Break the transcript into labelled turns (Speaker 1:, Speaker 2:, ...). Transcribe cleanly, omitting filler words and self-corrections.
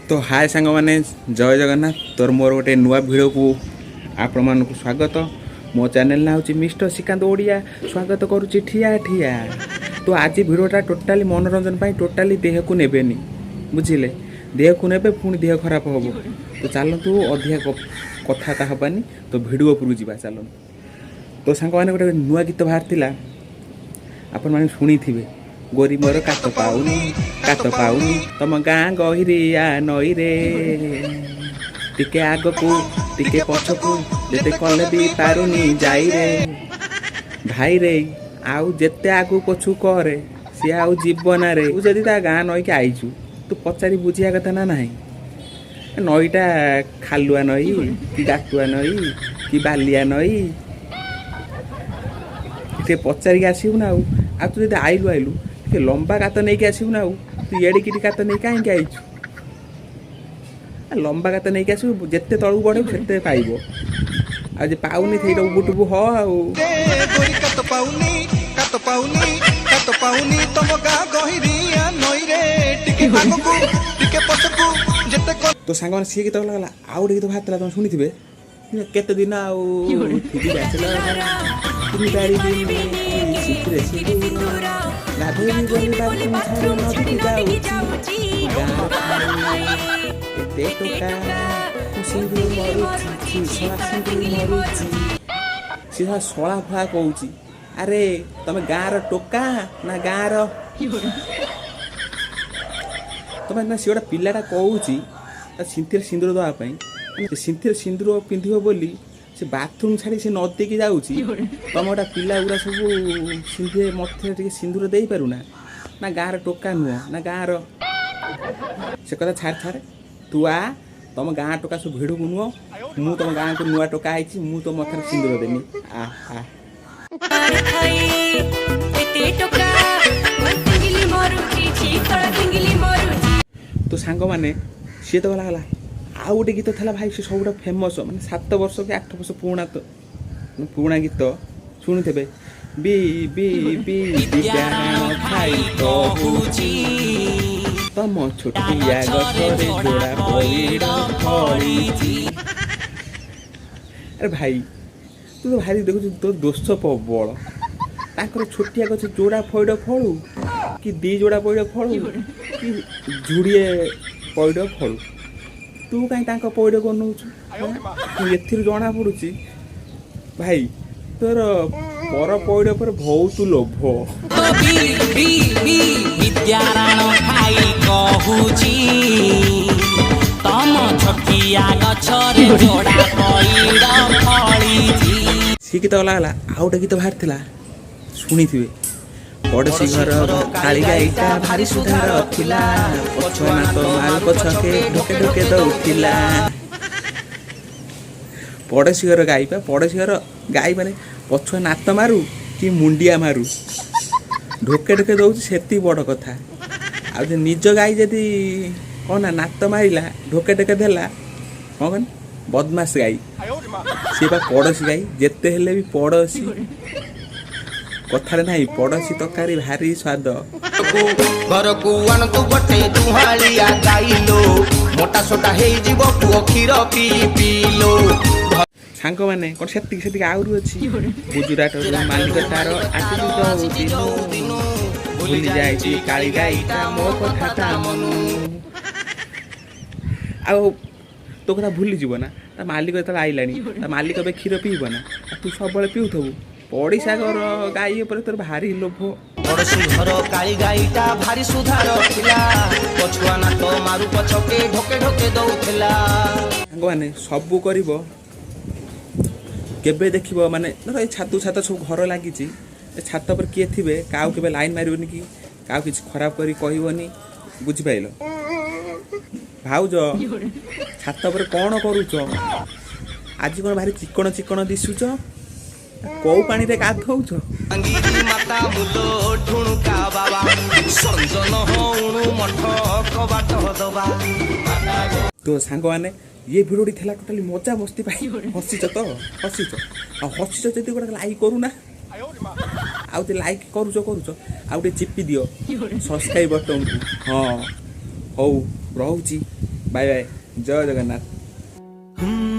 Speaker 1: ତ ହାଏ ସାଙ୍ଗମାନେ, ଜୟ ଜଗନ୍ନାଥ। ତୋର ମୋର ଗୋଟେ ନୂଆ ଭିଡ଼ିଓକୁ ଆପଣମାନଙ୍କୁ ସ୍ୱାଗତ। ମୋ ଚ୍ୟାନେଲ୍ ନାଁ ହେଉଛି ମିଷ୍ଟର ଶ୍ରୀକାନ୍ତ ଓଡ଼ିଆ। ସ୍ୱାଗତ କରୁଛି ଠିଆ ଠିଆ। ତ ଆଜି ଭିଡ଼ିଓଟା ଟୋଟାଲି ମନୋରଞ୍ଜନ ପାଇଁ, ଟୋଟାଲି ଦେହକୁ ନେବେନି, ବୁଝିଲେ? ଦେହକୁ ନେବେ, ପୁଣି ଦେହ ଖରାପ ହେବ। ତ ଚାଲନ୍ତୁ, ଅଧିକା କଥାବାର୍ତ୍ତା ହେବାନି, ତ ଭିଡ଼ିଓ ଉପରକୁ ଯିବା ଚାଲନ୍ତୁ। ତ ସାଙ୍ଗମାନେ, ଗୋଟେ ନୂଆ ଗୀତ ବାହାରିଥିଲା, ଆପଣମାନେ ଶୁଣିଥିବେ, "ଗୋରି ମୋର କାତ ପାଉନି, କାତ ପାଉନି, ତମ ଗାଁ ଗହିରିଆ ନଈରେ, ଟିକେ ଆଗକୁ ଟିକେ ପଛକୁ ଯେତେ କଲେ ବି ପାରୁନି ଯାଇରେ।" ଭାଇରେ, ଆଉ ଯେତେ ଆଗକୁ ପଛକୁ କରେ, ସିଏ ଆଉ ଯିବନାରେ। ତୁ ଯଦି ତା ଗାଁ ନଈକି ଆଇଛୁ, ତୁ ପଚାରି ବୁଝିବା କଥା ନା ନାହିଁ, ନଈଟା ଖାଲୁଆ ନଈ କି ଗାତୁଆ ନଈ କି ବାଲିଆ ନଈ? ଟିକେ ପଚାରିକି ଆସିବୁ ନା ଆଉ। ଆଉ ତୁ ଯଦି ଆଇଲୁ ଆଇଲୁ, ଟିକେ ଲମ୍ବା ଗାତ ନେଇକି ଆସିବୁ ନା ଆଉ। ତୁ ଏଡ଼ିକିଟି ଗାତ ନେଇ କାହିଁକି ଆଇଛୁ? ଲମ୍ବା ଗାତ ନେଇକି ଆସିବୁ, ଯେତେ ତଳକୁ ବଢ଼ିବୁ ସେତେ ପାଇବ। ଆଉ ଯେ ପାଉନି, ସେଇଟା ଉବୁଟୁବୁ ହ ଆଉ।
Speaker 2: ଗୋରି କାତ ପାଉନି, କାତ ପାଉନି, କାତ ପାଉନି, ତମ ଗାଁ ଗହିରିଆ ନଈରେ, ଟିକେ ଆଗକୁ ଟିକେ ପଛକୁ ଯେତେ
Speaker 1: ତ ସାଙ୍ଗମାନେ, ସିଏ ଗୀତ ଗଲା। ଆଉ ଗୋଟେ ଗୀତ ବାହାରିଥିଲା, ତମେ ଶୁଣିଥିବେ, "କେତେ ଦିନ ଆଉ ଥିବି ବ୍ୟାଚଲର, ଚିହ୍ନି ପାରିବିନି ସିନ୍ଥିରେ ସିନ୍ଦୁର, ଗାଧୋଇବି ବୋଲି ବାଥରୁମ୍ ଛାଡ଼ି ନଦୀକି ଯାଉଛି, ଗାଁରେ ଏତେ ଟୋକା, ମୁଁ ସିଙ୍ଗିଲି ମରୁଛି, ଶଳା ସିଙ୍ଗିଲି ମରୁଛି।" ସିଏ ଶଳା ଶଳା ଫଳା କହୁଛି। ଆରେ, ତମେ ଗାଁର ଟୋକା ନା ଗାଁର ତମେ ନା? ସିଏ ଗୋଟେ ପିଲାଟା କହୁଛି ତା ସିନ୍ଥିରେ ସିନ୍ଦୁର ଦେବା ପାଇଁ, ମାନେ ସିନ୍ଥିରେ ସିନ୍ଦୁର ପିନ୍ଧିବ ବୋଲି ସେ ବାଥରୁମ୍ ଛାଡ଼ି ସେ ନଦୀକି ଯାଉଛି। ତମେ ଗୋଟେ ପିଲା ଗୁଡ଼ା ସବୁ ସିନ୍ଥିରେ ମଥିରେ ଟିକେ ସିନ୍ଦୁର ଦେଇପାରୁନା ନା? ଗାଁର ଟୋକା ନୁହଁ ନା ଗାଁର? ସେ କଥା ଛାଡ଼ ଛାଡ଼, ତୁ ଆ। ତମ ଗାଁ ଟୋକା ସବୁ ଭିଡ଼କୁ ନୁହଁ, ମୁଁ ତମ ଗାଁକୁ ନୂଆ ଟୋକା ହେଇଛି, ମୁଁ ତୋ ମଥାରେ ସିନ୍ଦୁର ଦେମି, ଆ ଆ।
Speaker 3: ଏତେ ଟୋକା, ସିଙ୍ଗିଲି ମରୁଛି, ଶୀତଳ ସିଙ୍ଗିଲି ମରୁଛି।
Speaker 1: ତ ସାଙ୍ଗମାନେ, ସିଏ ତ ଗଲା ଗଲା। ଆଉ ଗୋଟେ ଗୀତ ଥିଲା ଭାଇ, ସେ ସବୁଠୁ ଫେମସ୍, ମାନେ 7 ବର୍ଷ କି 8 ବର୍ଷ ପୁରୁଣା, ତ ପୁରୁଣା ଗୀତ ଶୁଣିଥିବେ, "ବି ବି ବି ବିଦ୍ୟାରାଣ ଖାଇ କହୁଛି, ତମ ଛୋଟିଆ ଗଛରେ ଯୋଡ଼ା ପଇଡ଼ ଫଳିଛି।" ଆରେ ଭାଇ, ତୁ ତ ଭାରି ଦେଖୁଛୁ, ତୋର ଦୋଷ ପ୍ରବଳ। ତାଙ୍କର ଛୋଟିଆ ଗଛ ଯୋଡ଼ା ପଇଡ଼ ଫଳୁ କି ଦି ଯୋଡ଼ା ପଇଡ଼ ଫଳୁ କି ଝୁଡ଼ିଏ ପଇଡ଼ ଫଳୁ, ତୁ କାହିଁ ତାଙ୍କ ପଇଡ଼ ନେଉଛୁ? ଏଥିରୁ ଜଣା ପଡୁଛି ଭାଇ, ତୋର ପର ପଇଡ଼ ଉପରେ ବହୁତ ଲୋଭ।
Speaker 4: ବି ବି ବି ବିଦ୍ୟାରାଣ ଖାଇ କହୁଛି, ତମ ଛୋଟିଆ ଗଛରେ ଯୋଡ଼ା ପଇଡ଼ ଫଳିଛି।
Speaker 1: ସେ ଗୀତ ଗଲା ଗଲା। ଆଉ ଗୋଟେ ଗୀତ ବାହାରିଥିଲା, ଶୁଣିଥିବେ, "ପଡ଼ୋଶୀ ଘର କାଳି ଗାଈଟା ଭାରି ସୁଧାର ଥିଲା, ପଛୁଆ ନାତ ମାଲ ପଛକେ ଢୋକେ ଢୋକେ ଦଉଥିଲା।" ପଡ଼ୋଶୀ ଘର ଗାଈ ପା, ପଡ଼ୋଶୀ ଘର ଗାଈ ମାନେ ପଛୁଆ ନାତ ମାରୁ କି ମୁଣ୍ଡିଆ ମାରୁ, ଢୋକେ ଢୋକେ ଦଉଛି, ସେତିକି ବଡ଼ କଥା। ଆଉ ଯଦି ନିଜ ଗାଈ ଯଦି କ'ଣ ନା ନାତ ମାରିଲା, ଢୋକେ ଢୋକେ ଦେଲା, କ'ଣ କହନି, ବଦମାସ ଗାଈ। ସିଏ ବା ପଡ଼ୋଶୀ ଗାଈ, ଯେତେ ହେଲେ ବି ପଡ଼ୋଶୀ। କଥାରେ ନାହିଁ, ପଡ଼ୋଶୀ ତରକାରୀ ଭାରି ସ୍ୱାଦ।
Speaker 2: ଘରକୁ ଆଣନ୍ତୁ ଗୋଟେ ଦୁହାଳିଆ ଗାଇଲୋ, ମୋଟା ସୋଟା ହେଇଯିବ ପୁଅ କ୍ଷୀର ପିଇ ପିଇଲୋ।
Speaker 1: ସାଙ୍ଗମାନେ, କ'ଣ ସେତିକି ସେତିକି? ଆହୁରି ଅଛି, ଗୁଜୁରାଟରୁ ମାଲିକ ତାର ଆସିଛି ଯୋଉ ଦିନୁ, ଭୁଲି ଯାଇଛି କାଳି ଗାଈଟା ମୋ କଥା ତା ମନୁ। ଆଉ ତୋ କଥା ଭୁଲିଯିବ ନା? ତା ମାଲିକ ଯେତେବେଳେ ଆଇଲାଣି, ତା ମାଲିକ ଏବେ କ୍ଷୀର ପିଇବ ନା? ଆଉ ତୁ ସବୁବେଳେ ପିଉଥିବୁ। ପଡ଼ିଶା ଘର ଗାଈ ଉପରେ ତୋର ଭାରି ଲୋଭ।
Speaker 2: ପଡ଼ୋଶୀ ଘର କାଳି ଗାଈଟା ଭାରି ସୁଧାର ଥିଲା, ପଛୁଆ ନାତ ମାରୁ ପଛକେ ଢୋକେ ଢୋକେ ଦଉଥିଲା।
Speaker 1: ସାଙ୍ଗମାନେ, ସବୁ କରିବ, କେବେ ଦେଖିବ, ମାନେ ଧର ଏଇ ଛାତକୁ ଛାତ ସବୁ ଘର ଲାଗିଛି, ଏ ଛାତ ଉପରେ କିଏ ଥିବେ, କାହାକୁ କେବେ ଲାଇନ୍ ମାରିବନି କି କାହାକୁ କିଛି ଖରାପ କରି କହିବନି, ବୁଝିପାରିଲ? ଭାଉଜ, ଛାତ ଉପରେ କ'ଣ କରୁଛ? ଆଜି କ'ଣ ଭାରି ଚିକଣ ଚିକଣ ଦିଶୁଛ? କୋଉ ପାଣିରେ ଗାଧଉଛ?
Speaker 2: ଗିରି ମାତା ମୁଲ ଠୁଣୁକା ବାବା, ସଞ୍ଜନ ହଉଣୁ ମଠ କବାଟ ଦବା।
Speaker 1: ତ ସାଙ୍ଗମାନେ, ଇଏ ଭିଡ଼ିଓଟି ଥିଲା ଟୋଟାଲି ମଜା ମସ୍ତି ପାଇଁ। ହସିଛ ତ? ହସିଛ, ଆଉ ହସିଛ ଯଦି ଗୋଟେ ଲାଇକ୍ କରୁନା। ଆଉ ଯଦି ଲାଇକ୍ କରୁଛ କରୁଛ, ଆଉ ଟିକେ ଚିପି ଦିଅ ସବସ୍କ୍ରାଇବ୍ ବଟନକୁ। ହଁ, ହଉ, ରହୁଛି। ବାଏ ବାଏ, ଜୟ ଜଗନ୍ନାଥ।